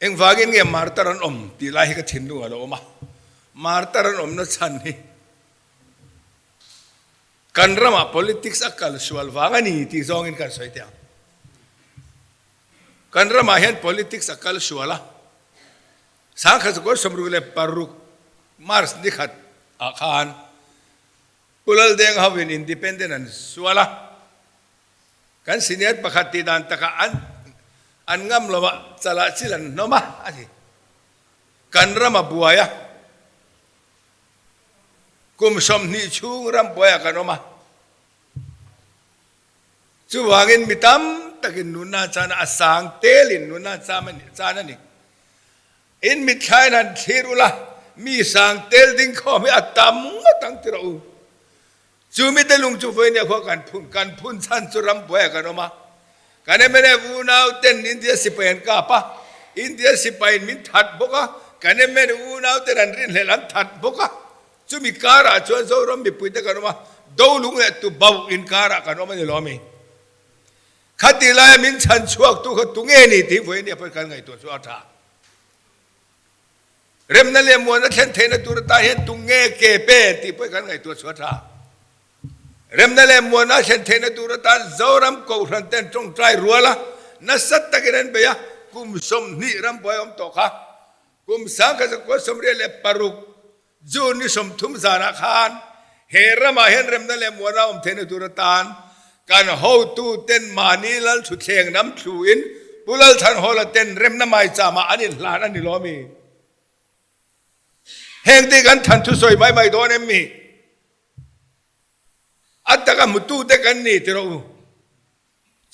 Engvangin nge martar an awm tih lai hi ka thinlung a lo awm a, martar an awmna chhan hi kan ramah politics a kal sual vang a ni tih zawngin kan sawi teh ang. Kan ramah hian politics a kal sual a, Sangkhat zakua 66 March ni khat ah khan Pu Laldeng hovin independent an sual a, Kan senior pakhat tih dan takah an an ngam lo a, chalah chil an hnawm a, a ti. Kan ram a buai a, kum 20 chhung ram buaiah kan awm a. Chuvangin mi tam takin nunna an chan a, a sang telin nunna an cham a ni, chan a ni. In mitthla in han thlir ula, mi sang tel ding khawm hi a tam ngawt ang ti rawh u. Chu mite lung chu vawiin ah khuan kan phun kan phun chhan chu ram buai ah kan awm a. Kan mnf unau ten India sipai an kap a, India sipai in min that bawk a, kan mnf unau ten an rinhlelh an that bawk a. Chumi karah chuan Zoram mipui te kan awm a, Dolung leh Tubauh inkarah kan awm a ni lo ami? Khati laia min chhan chhuak tu kha tunge ni tih vawiin ah pawh kan ngaihtuah chu a tha. Remna leh muanna thlen theihna tur atan hian tung nge ke pe tih pawh kan ngaihtuah chhuah tha. Remna leh muanna thlen theihna tur atan Zoram Kohhran ten tawngtai rual a, nasa takin an bei a, kum 20 ram buai awm tawh kha kum 1986 June ni 30 zanah khan he ramah hian remna leh muanna awm theihna tur atan kan hotu ten mahni lal thuthleng nam thluin Pu Lalthanhawla ten remna maicham ah an inhlan a ni lo ami? Heng te kan than thusawi mai mai dawn em mi? A taka hmutu te kan ni ti rawh u.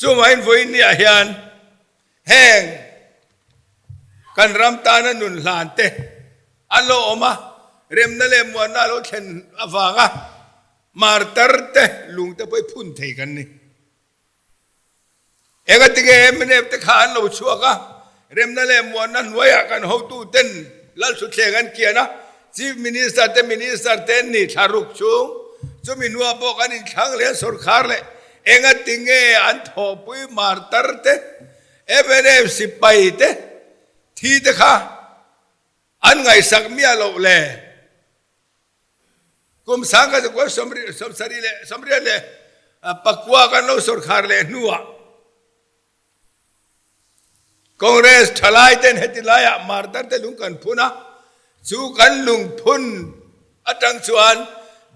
Chuvangin vawiin ni ah hian heng kan ram tana nun hlan te an lo awm a, remna leh muanna a lo thlen avanga martar te lung te pawh hi phun thei kan ni. Engatinge mnf te kha an lo chhuak a, remna leh muanna hnuaiah kan hotu ten Lalthuthleng an kian a, Chief Minister te Minister te an ni thla ruk chung, chumi hnuah pawh kan inthlang leh an sawrkhar leh engatinge an thawhpui martar te, mnf sipai te thi te kha an ngaihsak miah loh le. Kum 1979 kan lo sawrkhar leh hnuah Congress thalai ten heti laiah martar te lung kan phun a, chu kan lungphun atang chuan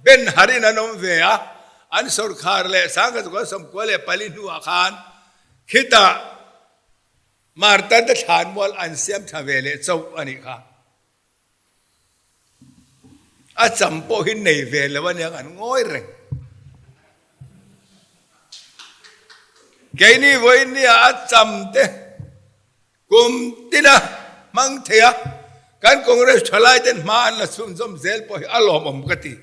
Ben Harin an awm ve a, an sawrkhar leh 1994 hnuah khan khitah martar te thlanmual an siam tha ve leh chauh a nih kha. A cham pawh hi nei ve lo aniang an ngawi reng. Keini vawinia a cham te kum tina hmang thei a, kan Congress thalai ten hma an la chhunzawm zel pawh hi a lawmawm ka ti.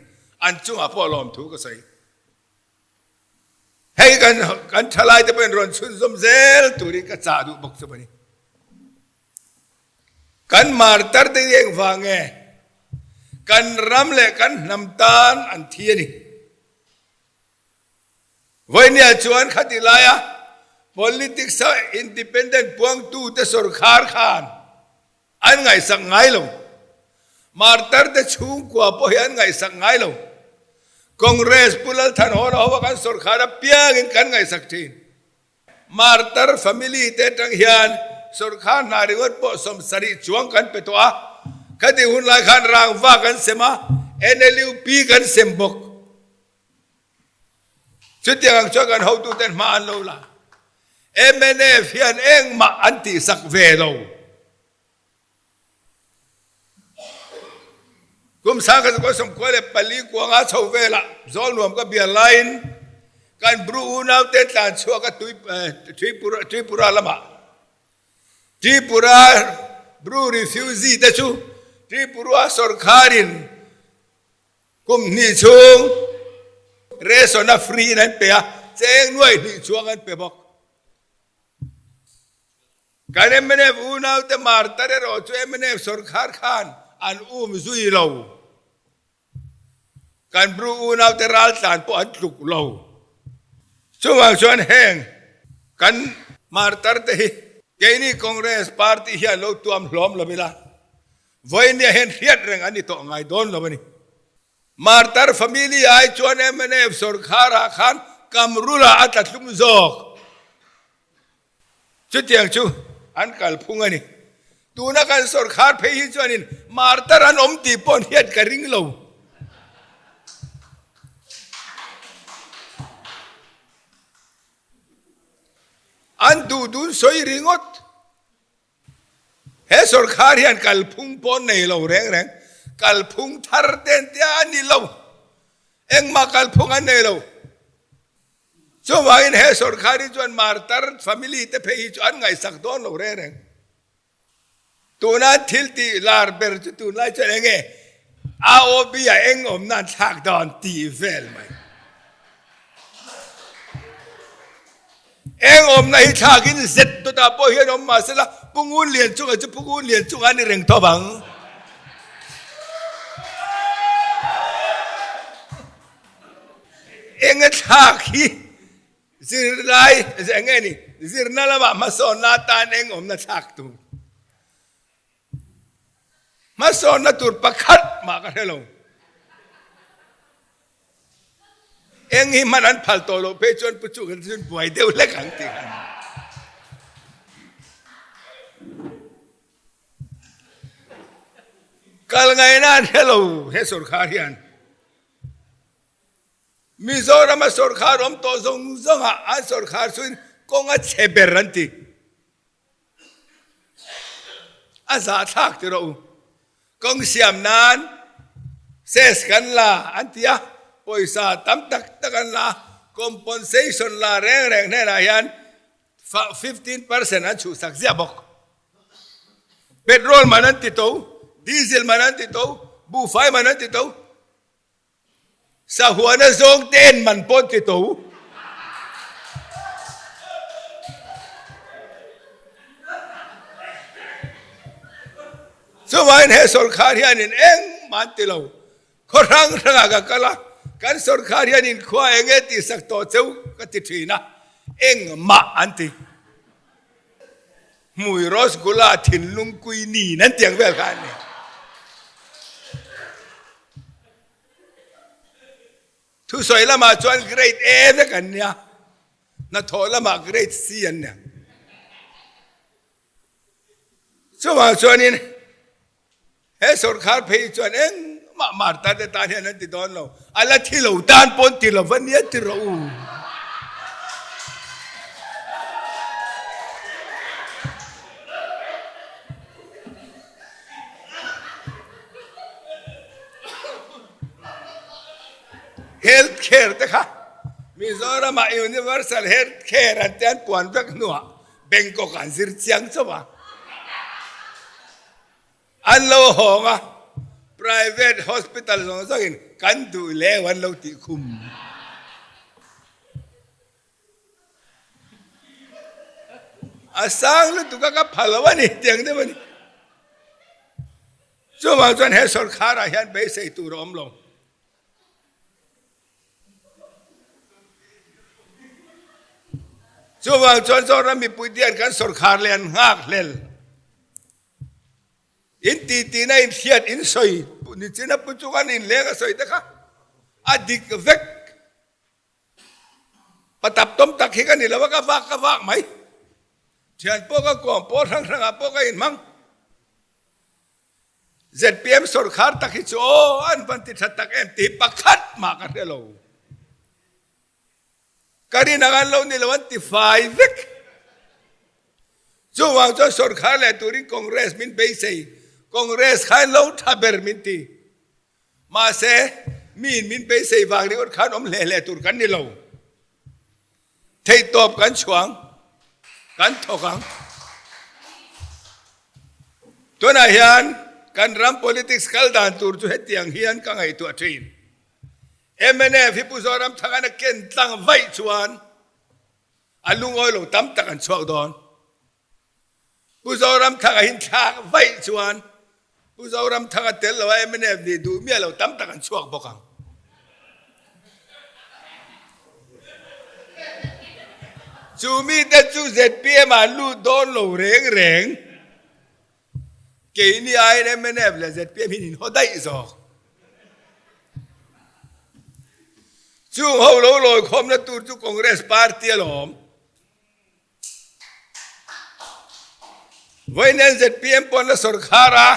An chungah pawh a lawm thu ka sawi. Hei kan kan thalai te pawhin rawn chhunzawm zel turin ka chah duh bawk chu a ni. Kan martar te hi engvang nge kan ram leh kan hnam tan an thi a ni. Vawinia chuan khati laia politics a independent puangtu te sawrkhar khan an ngaihsak ngai lo. Martar te chhungkua pawh hi an ngaihsak ngai lo. Congress Pu Lalthanhawla ho a kan sawrkhar apiangin kan ngaihsak thin. Martar family te atang hian sawrkhar hna ringawt pawh 70 chuang kan pe tawh a, khati hun lai khan rangva kan sem a, NLUP kan sem bawk. Chutiang ang chuan kan hotuten hma an lo la. Mnf hian engmah an tihsak ve lo. Kum 1994 kuanga chho velah Zawlnuam ka bial laiin kan Bru unaute tlan chhuak a tui Tripura Tripura lamah Tripura Bru refugee te chu Tripura sawrkharin kum hnih chhung ration a free in an pe a, cheng nuai hnih chuang an pe bawk. Kan mnf unaute martar erawh chu mnf sawrkhar khan an um zui lo. Kan Bru unaute raltlan pawh an tluk lo. Chuvang chuan heng kan martar te hi. Keini Congress party hian lo tuam hlawm lo ila, vawinia hian hriat reng an ni tawh ngai dawn lo a ni. Martar family ai chuan mnf sawrkharah khan Kamrula a tla tlum zawk. Chutiang chu an kalphung a ni. Tuna kan sawrkhar phei hi chuanin martar an awm tih pawh hian ka ring lo. An duh dun sawi ringawt. He sawrkhar hian kalphung pawh nei lo reng reng. Kalphung thar te an tia a ni lo. Engmah kalphung an nei lo. Chuvangin he sawrkhar hi chuan martar family te phei hi chu an ngaihsak dawn lo reng reng. Tuna an thil tih lar ber chu tunlai chuan eng nge AOB ah eng awmna an thlak dawn tih vel mai. Eng awmna hi thlakin zet dawtah pawh hian awm mah sela Pu Ngun Lian chungah chu Pu Ngun Lian chungah a ni reng tawp ang. Eng a thlak hi zirlai eng nge ni zirna lamah hmasawnna atan eng awmna thlak tur hmasawnna tur pakhat mah ka hre lo. Eng hi hman an phal tawh loh phei chuan pu chu kan chuan buai deuh hlek ang tih kha. Kal ngaihna an hre lo he sawrkhar hian. Mizorama sawrkhar awm tawh zawng zawngah an sawrkhar chuin kawng a chhe ber an ti. A zahthlak ti rawh u. Kawng siam nan cess kan la an ti a, pawisa tam tak tak an la a, compensation la reng reng hnenah hian 15 percent an chhuhsak ziah bawk. Petrol man an ti to, diesel man an ti to, buhfai man an ti to. Sahuana zawng te en man pawh ti to. Chuvain he sawrkhar hianin engmah an ti lo. Khaw hrang hrangah ka kal a, kan sawrkhar hianin khua eng nge tihsak tawh cheu ka ti thin a, engmah an ti. Hmui Rasgulla thinlung kui niin an tiang vel kha an ni. Thusawi lamah chuan grade A vek an nia, hnathawh lamah grade C an nia. Chuvang chuanin he sawrkhar phei chuan engmah martar te tan hian an ti dawn lo, a la thi lo tan pawh an ti lo va nia ti rawh u. Health care te kha Mizoram ah Universal Health Care an ti an puan vek hnuah Bangkok ah an zir chiang chauh a. An lo hawng a, private hospital zawng zawngin kan duh leu an lo tih khum. A sang lutuk a ka pha lo a ni tiang deuh a ni. Chuvang chuan he sawrkhar ah hian beisei tur a awm lo. Chuvang chuan Zoram mipui te hian kan sawrkhar leh an nghak hlel. In ti tina in hriat in sawi nichin a pu chu kan inleng a sawi te kha a dik vek. Patap tawm tak hi ka ni lo a, ka vak ka vak mai. Thian pawh ka kuam pawh hrang hrangah pawh ka inhmang. ZPM sawrkhar tak hi chu aw an van ti tha tak em tih hi pakhat mah ka hre lo. Ka rin ang an lo ni lo an ti fai vek. Chuvang chuan sawrkhar leh turin Congress min beisei. Congress kha in lo tha ber min ti. Mahse, miin min beisei vang ringawt khan awm hle hle tur kan ni lo. Theihtawp kan chhuang, kan thawk ang. Tunah hian kan ram politics kal dan tur chu hetiang hian ka ngaihtuah thin. Mnf hi Pu Zoramthanga'n a ken tlang vaih chuan a lungawi lo tam tak an chhuak dawn. Pu Zoramthanga hin thlak vaih chuan Pu Zoramthanga tel lo a mnf nih duh miah lo tam tak an chhuak bawk ang. Chu mite chu zpm ah an lut dawn lo reng reng. Keini aiin mnf leh zpm hi in haw daih zawk. Chung ho lo lawikhawmna tur chu Congress party alawm. Vawiin zpm pawn la sawrkhar a,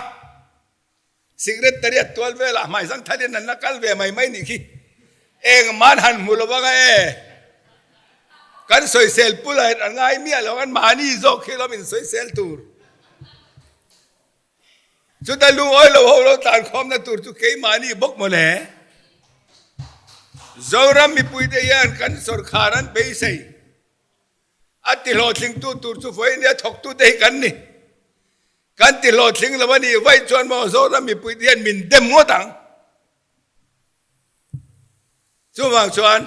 Secretariat tual velah hmai zang thalin an la kal ve mai mai nih khi. Engmah an han hmu lo anga e. Kan sawisel pul a ngai miah lo an mahni zawk khi lawm in sawisel tur. Chuta lungawi lo ho lo tlankhawmna tur chu keimahni bawk mawle. Zoram mipuite hian kan sawrkhar an beisei. A tihlawhtlingtu tur chu vawiin nia thawktute hi kan ni. Kan tihlawhtling lo a nih vaih chuan maw Zoram mipuite hian min dem ngawt ang. Chuvang chuan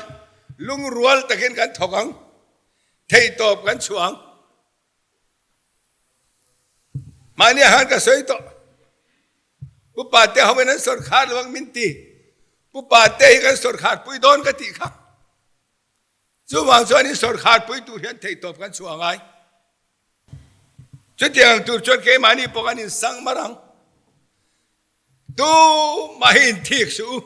lungrual takin kan thawk ang, theihtawp kan chhuah ang. Mahni ah khan ka sawi tawh. Pu Pate ho in an sawrkhar lo ang min ti. Pu Pate hi kan sawrkhar pui dawn ka tih kha. Chuvang chuan in sawrkhar pui tur hian theihtawp kan chhuah ngai. Chutiang tur chuan keimahni pawh kan insang mar ang. Tumah hi inthik suh u.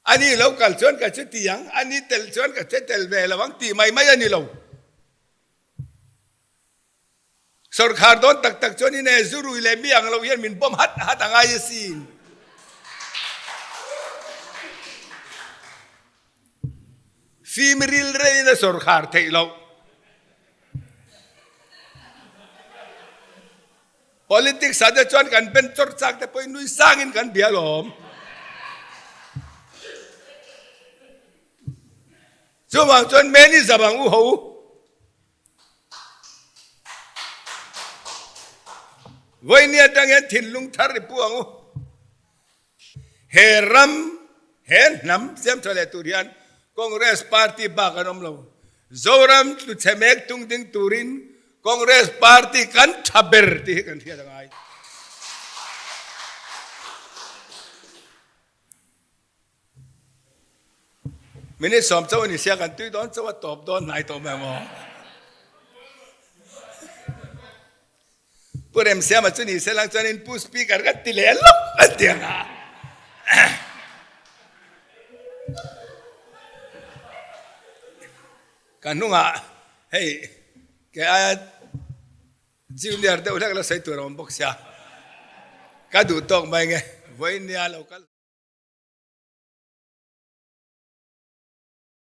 Ani lo kal chuan ka chuti ang, ani tel chuan ka che tel ve lo ang tih mai mai a ni lo. Sawrkhar dawn tak tak chuan in e zurui leh mi ang lo hian min bawm hat hat a ngai asin. Fim ril reiin a sawrkhar theih loh. Politics ah te chuan kan ben chawrh chak te pawhin nui sangin kan bia alawm. Chuvang chuan many zabang u ho u. Vawiin atang hian thinlung thar i pu ang u. He ram, he hnam siam tha leh tur hian Congress party bak an awm lo. Zoram tluchhe mek tung ding turin Congress party kan tha ber tih hi kan hriat a ngai. Minute sawm chauh a ni sia kan tui dawn chauh a tawp dawn hnai tawh mai ang aw. Pu Remsiama chu ni se lang chuanin Pu Speaker ka ti leh lawk an ti ang a. Ka hnungah hei kei aia junior deuh hlek la sawi tur a awm bawk sia. Ka duh tawk mai nge vawiin nia lo kal.